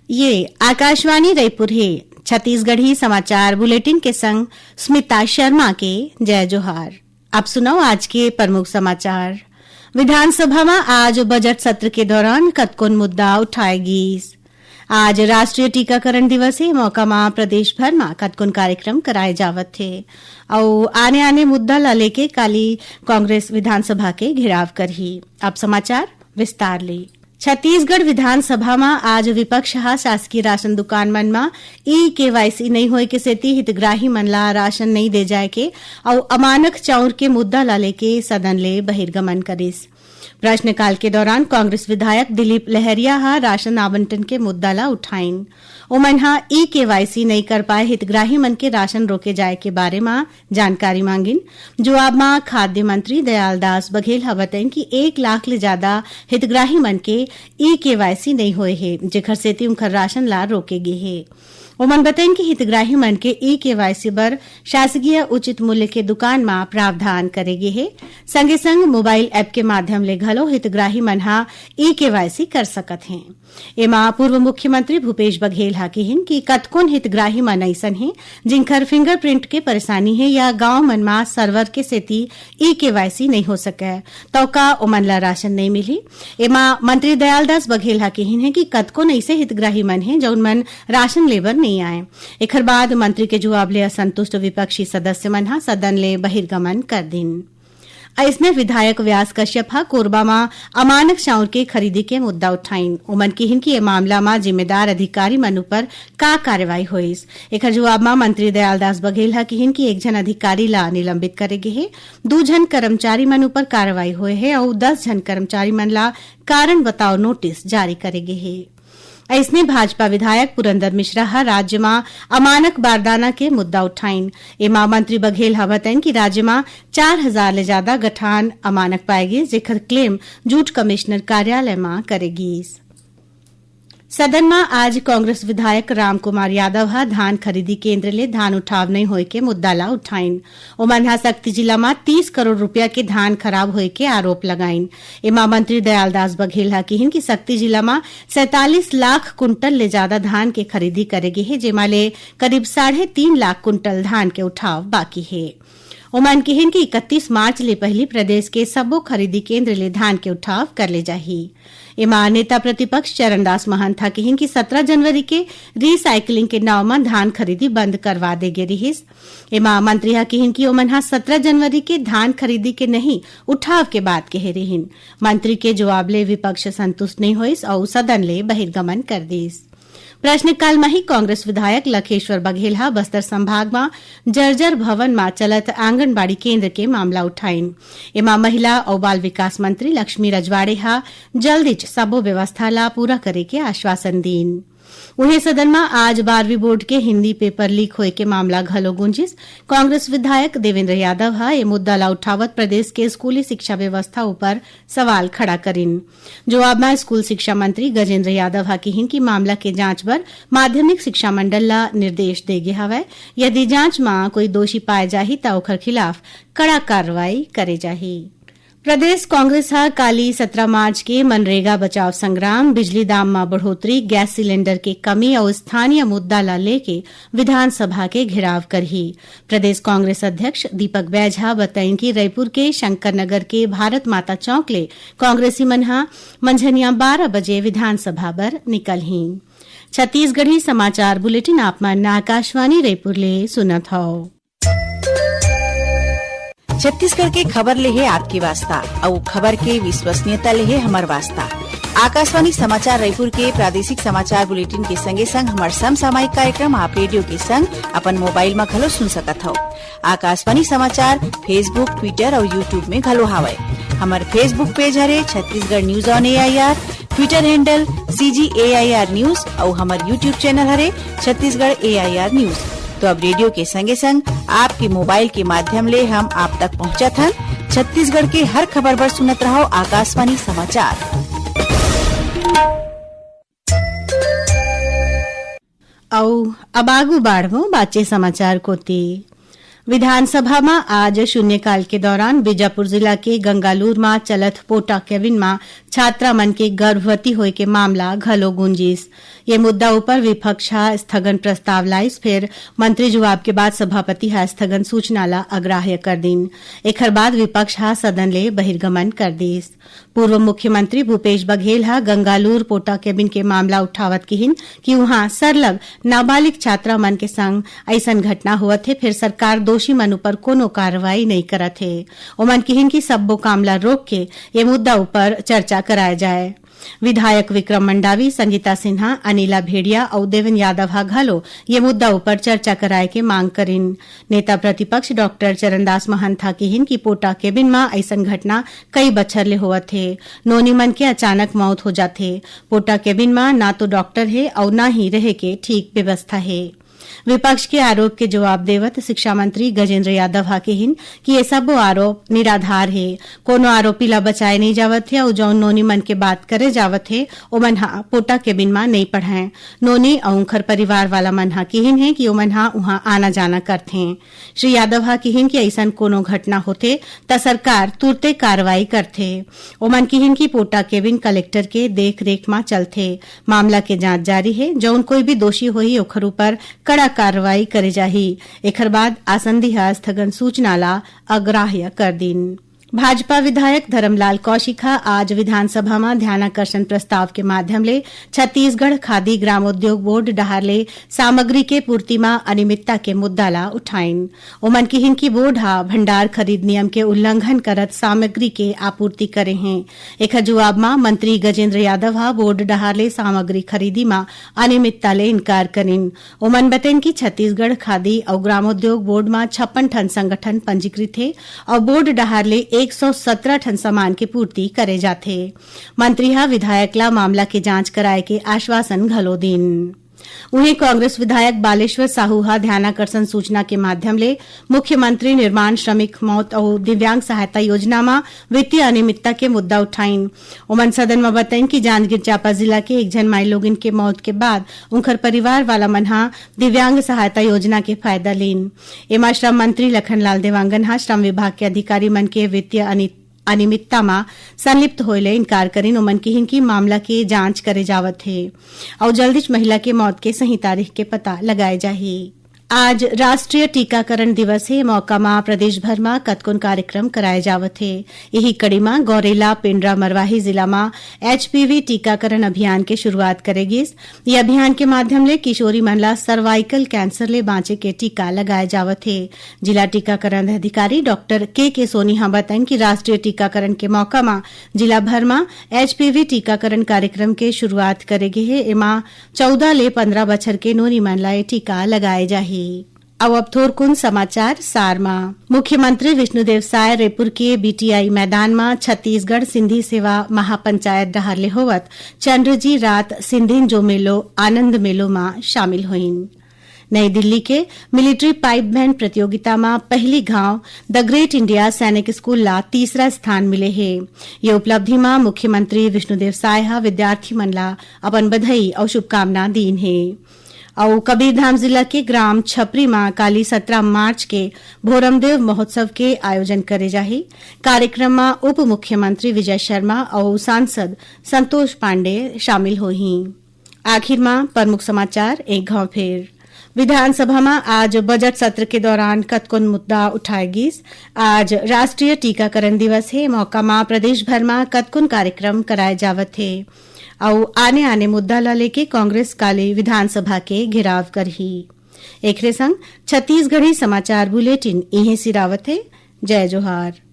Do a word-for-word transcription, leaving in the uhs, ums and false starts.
ये आकाशवाणी रायपुर हे। छत्तीसगढ़ी समाचार बुलेटिन के संग स्मिता शर्मा के जय जोहार। अब सुनव आज के प्रमुख समाचार। विधानसभा म आज बजट सत्र के दौरान कतकोन मुद्दा उठाए गीस। आज राष्ट्रीय टीकाकरण दिवस हे, मौका म प्रदेश भर म कतकोन कार्यक्रम कराए जावत हे। अउ आने-आने मुद्दा ला लेके काली कांग्रेस विधानसभा के घेराव करही। अब समाचार विस्तार ले। छत्तीसगढ़ विधानसभा म आज विपक्ष ह शासकीय राशन दुकान मन म ई केवाईसी नइ होए के सेती हितग्राही मन ला राशन नइ दे जाए के अउ अमानक चाउर के मुद्दा ला लेके सदन ले बहिर्गमन करिस। प्रश्नकाल के दौरान कांग्रेस विधायक दिलीप लहरिया ह राशन आवंटन के मुद्दा ला उठाइन। ओमन ह ई केवाईसी नइ कर पाए हितग्राही मन के राशन रोके जाए के बारे म जानकारी मांगिन। जवाब म खाद्य मंत्री दयालदास बघेल ह बतइन कि एक लाख ले जादा हितग्राही मन के ई केवाईसी नइ होए हे, जेखर सेती उंखर राशन ला रोके गे हे। ओमन बतइन कि हितग्राही मन के ई केवाईसी बर शासकीय उचित मूल्य के दुकान म प्रावधान करे गे हे। संगे संग मोबाइल ऐप के माध्यम ले घलो हितग्राही मन ह ई केवाईसी कर सकत हें। एमा पूर्व मुख्यमंत्री भूपेश बघेल ह किहिन कि कतकोन हितग्राही मन अइसन हे, जिंखर फिंगरप्रिंट के परेशानी हे या गांव मन म सर्वर के सेती ई केवाईसी नइ हो सकय, तौ का ओमन ला राशन नइ मिलही? एमा मंत्री दयालदास बघेल ह किहिन हे कि कतकोन अइसे हितग्राही मन हे, जउन मन राशन लेबर नइ आए। एखर बाद मंत्री के जुवाब ले असंतुष्ट विपक्षी सदस्य मन ह सदन ले बहिर्गमन कर दिन। अइसने विधायक व्यास कश्यप ह कोरबा म अमानक चाउर के खरीदी के मुद्दा उठाइन। ओमन किहिन कि ए मामला म जिम्मेदार अधिकारी मन ऊपर का कार्रवाई होइस। एखर जवाब म मंत्री दयालदास बघेल ह किहिन कि एक झन अधिकारी ला निलंबित करे गे हे, दू झन कर्मचारी मन ऊपर कार्रवाई होए हे अउ दस झन कर्मचारी मन ला कारण बताओ नोटिस जारी करे गे हे। अइसने भाजपा विधायक पुरंदर मिश्रा ह राज्य म अमानक बारदाना के मुद्दा उठाइन। एमा मंत्री बघेल ह बतइन कि राज्य म चार हजार ले जादा गठान अमानक पाए गिस, जेखर क्लेम जूट कमिश्नर कार्यालय म करे गिस। सदन म आज कांग्रेस विधायक रामकुमार यादव ह धान खरीदी केंद्र ले धान उठाव नइ होए के मुद्दा ला उठाइन। ओमन ह सक्ती जिला म तीस करोड़ रुपया के धान खराब होए के आरोप लगाइन। एमा मंत्री दयालदास बघेल ह किहिन कि सक्ती जिला म सैंतालीस लाख कुंटल ले जादा धान के खरीदी करे गे हे, जेमा ले करीब साढ़े तीन लाख कुंटल धान के उठाव बाकी हे। ओमन किहिन कि इकतीस मार्च ले पहिली प्रदेश के सब्बो खरीदी केंद्र ले धान के उठाव कर ले जाही। एमा नेता प्रतिपक्ष चरणदास महंत ह किहिन कि सतरा जनवरी के रिसाइकलिंग के नाव म धान खरीदी बंद करवा दे गे रिहिस। एमा मंत्री ह किहिन कि ओमन ह सतरा जनवरी के धान खरीदी के नहीं, उठाव के बात कहे रिहिन। मंत्री के जवाब ले विपक्ष संतुष्ट नइ होइस अउ सदन ले बहिर्गमन कर दिस। प्रश्नकाल म ही कांग्रेस विधायक लखेश्वर बघेल ह बस्तर संभाग म जर्जर भवन म चलत आंगनबाड़ी केंद्र के मामला उठाइन। एमा महिला अउ बाल विकास मंत्री लक्ष्मी रजवाड़े ह जल्दीच सबो व्यवस्था ला पूरा करे के आश्वासन दीन। उहें, सदन म आज बारहवीं बोर्ड के हिंदी पेपर लीक होए के मामला घलो गूंजिस। कांग्रेस विधायक देवेंद्र यादव ह ए मुद्दा ला उठावत प्रदेश के स्कूली शिक्षा व्यवस्था ऊपर सवाल खड़ा करिन। जवाब म स्कूल शिक्षा मंत्री गजेंद्र यादव ह किहिन कि मामला के जांच बर माध्यमिक शिक्षा मंडल ला निर्देश दे गे हवय। यदि जांच म कोई दोषी पाए जाही, त ओखर खिलाफ कड़ा कार्रवाई करे जाही। प्रदेश कांग्रेस ह काली सतरा मार्च के मनरेगा बचाव संग्राम, बिजली दाम म बढ़ोतरी, गैस सिलेंडर के कमी अउ स्थानीय मुद्दा ला लेके विधानसभा के घेराव करही। प्रदेश कांग्रेस अध्यक्ष दीपक बैज ह बताइन कि रईपुर के शंकर नगर के भारत माता चौक ले कांग्रेसी मन ह मंझनिया बारह बजे विधानसभा बर निकलही। छत्तीसगढ़ी समाचार बुलेटिन आप मन आकाशवाणी रईपुर ले सुनत हव। छत्तीसगढ़ के खबर ले हे आपके वास्ता, अउ खबर के विश्वसनीयता ले हे हमर वास्ता। आकाशवाणी समाचार रायपुर के प्रादेशिक समाचार बुलेटिन के संगे संग हमर समसामयिक कार्यक्रम आप रेडियो के संग अपन मोबाइल म घलो सुन सकत हव। आकाशवाणी समाचार Facebook, Twitter अउ YouTube में घलो हावय। हमर Facebook पेज हरे Chhattisgarh news on AIR, Twitter handle CG AIR news अउ हमर YouTube चैनल हरे छत्तीसगढ़ एआईआर न्यूज। तो अब रेडियो के संगे संग आपके मोबाइल के माध्यम ले हम आप तक पहुंचत हन। छत्तीसगढ़ के हर खबर बर सुनत रहव आकाशवाणी समाचार। अउ अब आगू बाढ़बो बाचे समाचार कोती। विधानसभा म आज शून्यकाल के दौरान बीजापुर जिला के गंगालूर म चलत पोटा केबिन म छात्रा मन के गर्भवती होए के मामला घलो गूंजिस। ये मुद्दा ऊपर विपक्ष ह स्थगन प्रस्ताव लाइस, फेर मंत्री जवाब के बाद सभापति ह स्थगन सूचना ला अग्राह्य कर दीन। एखर बाद विपक्ष ह सदन ले बहिर्गमन कर दीस। पूर्व मुख्यमंत्री भूपेश बघेल ह गंगालूर पोटा केबिन के मामला उठावत किहिन कि उहां सरलग नाबालिग छात्रा मन के संग अइसन घटना होवत हे, फेर सरकार दोषी मन ऊपर कोनो कार्रवाई नइ करत हे। ओमन किहिन कि सब्बो काम ला रोक के ये मुद्दा ऊपर चर्चा कराए जाए। विधायक विक्रम मंडावी, संगीता सिन्हा, अनिला भेड़िया अउ देवेन यादव ह घलो ये मुद्दा ऊपर चर्चा कराए के मांग करिन। नेता प्रतिपक्ष डॉक्टर चरणदास महंत ह किहिन कि पोटा केबिन म अइसन घटना कई बछर ले होवत हे। नोनी मन के अचानक मौत हो जाथे। पोटा केबिन म ना तो डॉक्टर हे अउ ना ही रहे के ठीक व्यवस्था हे। विपक्ष के आरोप के जवाब देवत शिक्षा मंत्री गजेंद्र यादव ह किहिन कि ये सब्बो आरोप निराधार हे। कोनो आरोपी ला बचाए नइ जावत हे अउ जौन नोनी मन के बात करे जावत हे, ओमन ह पोटा केबिन म नइ पढ़ंय। नोनी अउ उंखर परिवार वाला मन ह किहिन हे कि ओमन ह उहां आना-जाना करथें। श्री यादव ह किहिन कि अइसन कोनो घटना होथे, त सरकार तुरते कार्रवाई करथे। ओमन किहिन कि पोटा केबिन कलेक्टर के देख-रेख म चलथे। मामला के जांच जारी हे। जउन कोई भी दोषी होही, ओखर ऊपर कड़ा कार्रवाई करे जाही। एखर बाद आसंदी ह स्थगन सूचना ला अग्राह्य कर दीन। भाजपा विधायक धरमलाल कौशिक ह आज विधानसभा म ध्यानाकर्षण प्रस्ताव के माध्यम ले छत्तीसगढ़ खादी ग्रामोद्योग बोर्ड डहार ले सामग्री के पूर्ति म अनियमितता के मुद्दा ला उठाइन। ओमन किहिन कि बोर्ड ह भंडार खरीद नियम के उल्लंघन करत सामग्री के आपूर्ति करे हे। एखर जवाब म मंत्री गजेंद्र यादव ह बोर्ड डहार ले सामग्री खरीदी म अनियमितता ले इनकार करिन। ओमन बतइन कि छत्तीसगढ़ खादी अउ ग्रामोद्योग बोर्ड म छप्पन ठन संगठन पंजीकृत हे अउ बोर्ड डहार ले एक सौ सत्रह ठन सामान के पूर्ति करे जाथे। मंत्री ह विधायक ला मामला के जांच कराए के आश्वासन घलो दीन। उहें, कांग्रेस विधायक बालेश्वर साहू ह ध्यानाकर्षण सूचना के माध्यम ले मुख्यमंत्री निर्माण श्रमिक मौत अउ दिव्यांग सहायता योजना म वित्तीय अनियमितता के मुद्दा उठाइन। ओमन सदन म बतइन कि जांजगीर चांपा जिला के एक झन माईलोगिन के मौत के बाद उंखर परिवार वाला मन ह दिव्यांग सहायता योजना के फायदा लीन। एमा श्रम मंत्री लखनलाल देवांगन ह श्रम विभाग के अधिकारी मन के वित्तीय अनि-, अनियमितता म संलिप्त होए ले इनकार करिन। ओमन किहिन कि मामला के जांच करे जावत हे अउ जल्दीच महिला के मौत के सही तारीख के पता लगाए जाही। आज राष्ट्रीय टीकाकरण दिवस हे, मौका म प्रदेश भर म कतकोन कार्यक्रम कराए जावत हे। इही कड़ी म गौरेला पेंड्रा मरवाही जिला म एचपीवी टीकाकरण अभियान के शुरुआत करे गिस। ये अभियान के माध्यम ले किशोरी मन ला सर्वाइकल कैंसर ले बांचे के टीका लगाए जावत हे। जिला टीकाकरण अधिकारी डॉक्टर के के सोनी ह बताइन कि राष्ट्रीय टीकाकरण के मौका म जिला भर म एचपीवी टीकाकरण कार्यक्रम के शुरुआत करे गे हे। एमा चौदह ले पंद्रह बछर के नोनी मन ला ये टीका लगाए जाही। अउ अब थोरकुन समाचार सार म। मुख्यमंत्री विष्णुदेव साय रेपुर के बीटीआई मैदान म छत्तीसगढ़ सिंधी सेवा महापंचायत डहार ले होवत चंद्रजी रात सिंधिन जो मेलो आनंद मेलो म शामिल होइन। नई दिल्ली के मिलिट्री पाइप बैंड प्रतियोगिता म पहली घांव द ग्रेट इंडिया सैनिक स्कूल ला तीसरा स्थान मिले हे। ये उपलब्धि म मुख्यमंत्री विष्णुदेव साय ह विद्यार्थी मन ला अपन बधाई अउ शुभकामना दीन हे। अउ कबीरधाम जिला के ग्राम छपरी म काली सत्रह मार्च के भोरमदेव महोत्सव के आयोजन करे जाही। कार्यक्रम म उप मुख्यमंत्री विजय शर्मा अउ सांसद संतोष पांडे शामिल होही। आखिर म प्रमुख समाचार एक घाव फेर। विधानसभा म आज बजट सत्र के दौरान कतकोन मुद्दा उठाए गिस। आज राष्ट्रीय टीकाकरण दिवस हे, मौका म प्रदेश भर म कतकोन कार्यक्रम कराए जावत हे। अउ आने-आने मुद्दा ल लेके कांग्रेस काली विधानसभा के घेराव करही। एखरे संग छत्तीसगढ़ी समाचार बुलेटिन इहें सिरावत हे। जय जोहार।